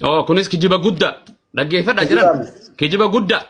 Oh, kunis kijiba guddaa. Dhaggeeffadha Kijibaa jiran. miti. Kijiba guddaa.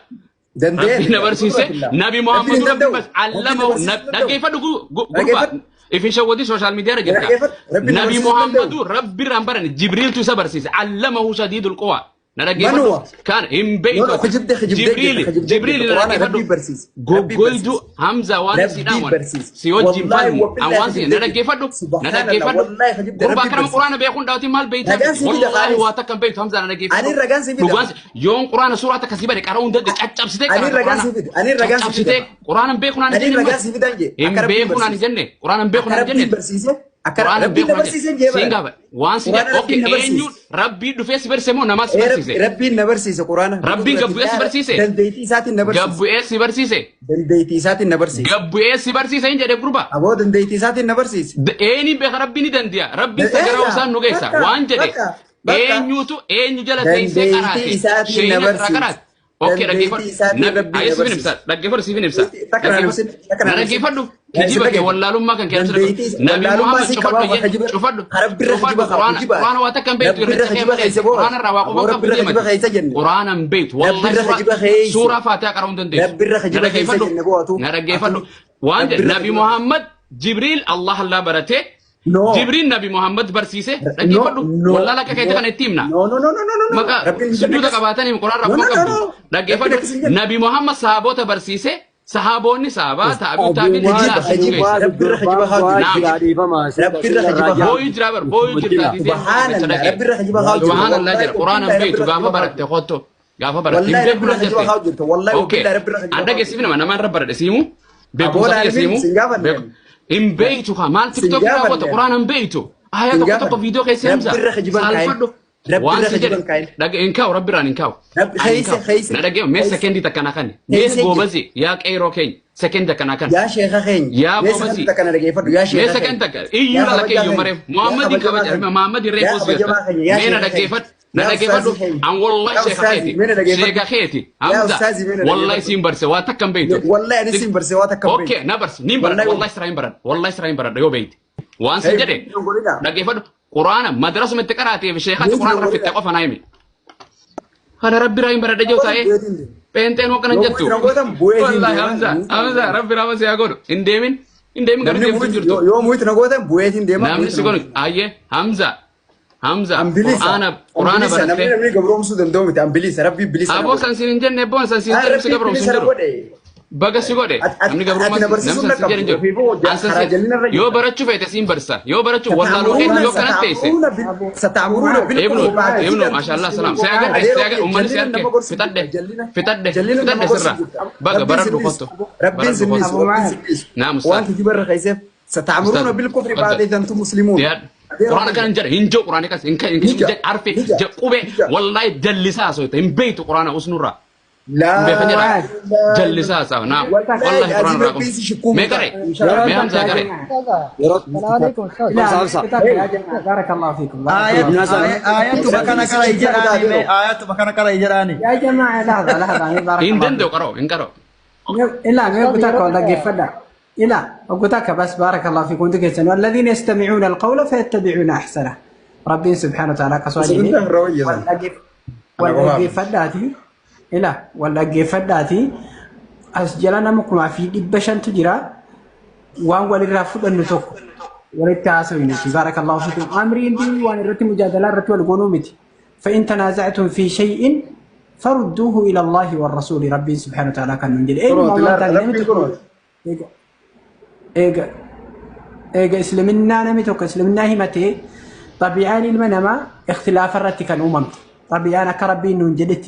Danda'ee Rabbi na barsiise. Nabi Muhammadu Rabbi bas allama dhaggeeffadhu gurbaa. Dhaggeeffadhu. Ifin shawwadii sooshaal miidiyaa irra jirta. Dhaggeeffadhu. Rabbi na Nabi barsiisuu Muhammadu Rabbi irraan barane Jibriiltu isa barsiise. Allamahu shadiidul quwaa. Na dhaggeeffadhu. Manuwa. Kan hin No, no, beektu. kijibde, kijibde Jibriili jirta, kijibde Jibriili jirta. na Quraana dhaggeeffadhu. Rabbii barsiise. Rabbii Goggoydu barsiise. Hamza waan si Rabbii dhaaman. barsiise. Si wajjin Wallaahi falmu. An wabillahi waan si na kijibde dhaggeeffadhu. Na Subhanallah, dhaggeeffadhu. wallahi kijibde Gurbaa Rabbii kana barsiise. quraana beekuun dhaawatiin maal beektaa? Ragaan si fida Wallaahi Faaris. waa takka hin beektu Hamza na dhaggeeffadhu. Ani ragaan si fida. Dhugaan yoon quraana suuraa takka si bade qara'uu hin dandeenye caccabsitee Ani qaraata ragaan quraana. si fida. Ani ragaan si fida. Caccabsitee quraana hin beeku naan hin Ani jenne ragaan maal? si fidan jee. Hin Akka Rabbiin beeku naan hin barsiise. jenne. Quraana hin beeku Akka naan hin jenne. Rabbiin barsiise. Akka Quraana Rabbiin beeku na naan barsiise jenne. jee Siin bara. gaafa waan si Quraana jedhe okay Rabbiin na barsiise. eenyu rabbii dhufee si barsiise moo namaa si Ee, barsiise? Rabbiin na barsiise Quraana. Rabbiin gad bu'ee si barsiise? Dandeettii isaatiin na barsiise. Gad bu'ee si barsiise? Dandeettii isaatiin na barsiise. Gad bu'ee si barsiise hin jedhe gurba. Aboo dandeettii isaatiin na barsiise. Eenyu beeka rabbi ni dandiya. Rabbiin Eegaa, sagaraa isaan nu geessa. bakka, Waan jedhe bakka, bakka. eenyutu eenyu jala teessee Dandeettii qaraate isaatiin na sheeyina irraa barsiise. qaraate. Okay, Dandeettii dhaggeeffadhu. isaatiin Nabi, Rabbiin ayya na siifin ibsa. barsiise. Dhaggeeffadhu siifin ibsa. Takka naan ibsin, takka Na naan ibsin. dhaggeeffadhu. Na ibsin Kijiba kee dhaggeeffadhu. wallaalummaa kan kee Dandeettii Nabi wallaalummaa Muhammad si cufadhu qabaa ayyee kijiba cufadhu. rabbirra Cufadhu kijiba kaa quraana kijiba quraana waa takka hin beektu rabbirra irra cekee kijiba malee keessa boo quraana irraa waa aboo quban qabdu rabbirra kijiba deemati. keessa jenne Quraana hin beektu. Wallahi rabbirra suuraa kijiba keessa suuraa Faatihaa qara'uu hin dandeessu. rabbirra Na kijiba keessa dhaggeeffadhu. jenne boo atu Na dhaggeeffadhu. atu Waan jedhe rabbirra Nabi kijiba Muhammad Jibriil Allah Allah baratee No. Jibriil Nabi Muhammad barsiise No, dhaggeeffadhu. no, Wallaala akka keetti no, kana itti himna. no, no, no, no, no, no, no. Maqaa Rabbiin hin jenne sujuuda akkas. qabaatanii qoraan No, rakkoo no, no, qabdu. no. Rabbiin Dhaggeeffadhu. akkas hin jenne. Nabi Muhammad sahaboota barsiise. Sahaboonni sahabaa taabi'u Abuu taabiin Kijiba, ilaa asitti kijiba. geesse. Rabbirra kijiba haa jiru. Naam. jira dhiifama Rabbirra kijiba haa Booyii jira bar booyii jirta ati deemu Subhanallah, jecha dhagee. Rabbirra kijiba haa jiru. Subhanallah Wallahi, jedha. Quraan hin wallahi, beektu Rabbirra gaafa kijiba haa baratte jiru. kotto. Gaafa baratte hin Wallahi, beektu Rabbirra naan kijiba jette. haa jirtu. Wallahi, Okay. wabillahi, Rabbirra kijiba An haa dhageessiif jirtu. nama nama irra baradhe siimu. Beekumsa Aboo kiyya Laalimiin siimu. sin gaafanne. Beeku. Hin beektu kaa maal Sin tiktok irraa gaafanne. goota quraan hin beektu. Aayaa Sin tokko tokko gaafanne. viidiyoo keessa himsa. Rabbirra kijiba hin kaa'in. Saalfadhu. Waan Rabbirra si kijiba jedhe hin kaa'in. dhage hin kaa'u rabbirraan hin kaa'u. Rabbi Ani hin keessa kaa'u. keessa Na dhagee mee keessa sekendii takka naa kanni. Mee keessa jira. goobasi yaa qeeroo keenya sekendii takka naa kanni. Yaa sheeka keenya. Yaa Mee goobasi. sagantaa takka na dhageeffadhu. Yaa Mee sheeka sekendii keenya. takka iyyuu Yaa lala kabajaa keeyyuu keenya. mareef Yaa Muhammadiin kabajamaa kabaja keenya. Muhammadiin Yaa reefuu si jetta. kabajamaa keenya. Yaa Mee na sheeka keenya. dhaggeeffadhu. Na Yaa dhaggeeffadhu. ustaazii keenya. An wallahi Yaa sheeka ustaazii keeti. mee na dhageeffadhu. Sheeka keeti. Yaa Hamza ustaazii mee na wallahi dhageeffadhu. siin barse waa takka hin beektu. Wallahi ani siin barse waa takka hin Okay beektu. na barsi niin baradha Wallahi wallahi siraa hin baradha wallahi siraa hin baradha yoo beekte. Waan sin Hey, jedhe hin godhina. dhaggeeffadhu quraana madrasuma itti qaraatee fi sheekatti Buuti quraana hin raffitte godhina. qofa naa himi. Kana rabbi irraa hin baradha jiru taa'ee Bu'eetiin deema. pheenxeen hokkana Yoo jettu. bu'eetiin hin gootan bu'eetiin Wallahi deema. Hamza Hamza rabbi raama si haa godhu hin deemin hin deemin garuu Namni deemtu hin muuyit jirtu. yoo muuyit na gootan bu'eetiin deema. Namni Bu'eetiin si na godhu gootan. ayyee Hamza Hamza An bilisa. quraana An quraana bilisa. Namni barattee namni gabroomsuu danda'u miti. An bilisa. Rabbi bilisa na aboo godhe. san siin hin jenne abboon san siin Ah, jedhu si Rabbi gabroomsu bilisa hin na jiru. godhe. Baga si godhe Ati namni ati gabrummaa na namni barsiisuu san na si jedhu hin qabdu. jiru. Ofiifuu An san karaa si jallinarra yoo jirta. barachuu feete siin barsa yoo barachuu wallaaluu keetti yoo kanatti teesse. ستأمرون ستأمرون Ibnu بالكفر بعد ibnu إذ أنتم maashaallah salaam مسلمون si agarre si adeeroo agarre kee uummanni si jallina arge nama gorsu fixadhe jirta jallina fixadhe jallina nama fixadhe gorsu sirra jirta baga rabbiin baradhu sin dhiisu kottu rabbiin baradhu sin kottu dhiisu Abu rabbiin Maal. sin dhiisu naam waan ustaaz kijiba irra keesseef ستأمرون ustaaz بالكفر بعد faddal إذ أنتم مسلمون dhiyaadhu adeeroo quraana kana kiyya hin jedhe hin jiru quraana kas hin hin ni hin ja jedhe arfi ni ja je qubee ni ja wallahi jallisaa haasofte hin beektu quraana usnurraa لا hin beeka Abu jedha Maal. إله إلا jallisaa haasawa naam والله wallahi quraana العظيم irraa ربي qabu شكوم mee qare إن شاء Yeroo mee الله hamzaa takka yaa qare jamaa. Yeroo السلام عليكم أستاذ. Ilaa obsa obsa. mee takka yaa jamaa. Barakallahu fiikum. Aayat Barakallahu Ibn Hasan. aayatuma Rabbiin kana si qara shukuu jedhaani mee adeeroo aayatuma kana qara jedhaani. يا جماعة لحظة لحظة بارك hin الله danda'u فيكم qaroo hin qaroo إلا ما أستاذ يقولك yeroo ولا takka قفدا إلا أقولك بس بارك الله فيكم تكسن والذين يستمعون القول فيتبعون أحسنه ربي سبحانه وتعالى كسواجه Sagantaa irra wayyasan. Ana qofaaf. والأجفداتي إلا والأجفداتي أسجل أنا مكما في دبشان تجرا وان وللرا فدن tokko walitti haasawinu بارك الله فيكم أمرين دي وان الرتي مجادلة الرتي والقنومتي فإن تنازعتم في شيء فردوه إلى الله والرسول ربي سبحانه وتعالى كان من جل أي Kunooti ما laal تاني rabbiin kunooti. إيجا إيجا إسلامنا نمي توك إسلامنا همتي طبيعان المنما اختلاف الرتي كان أممت طبيعان كربي ننجلت.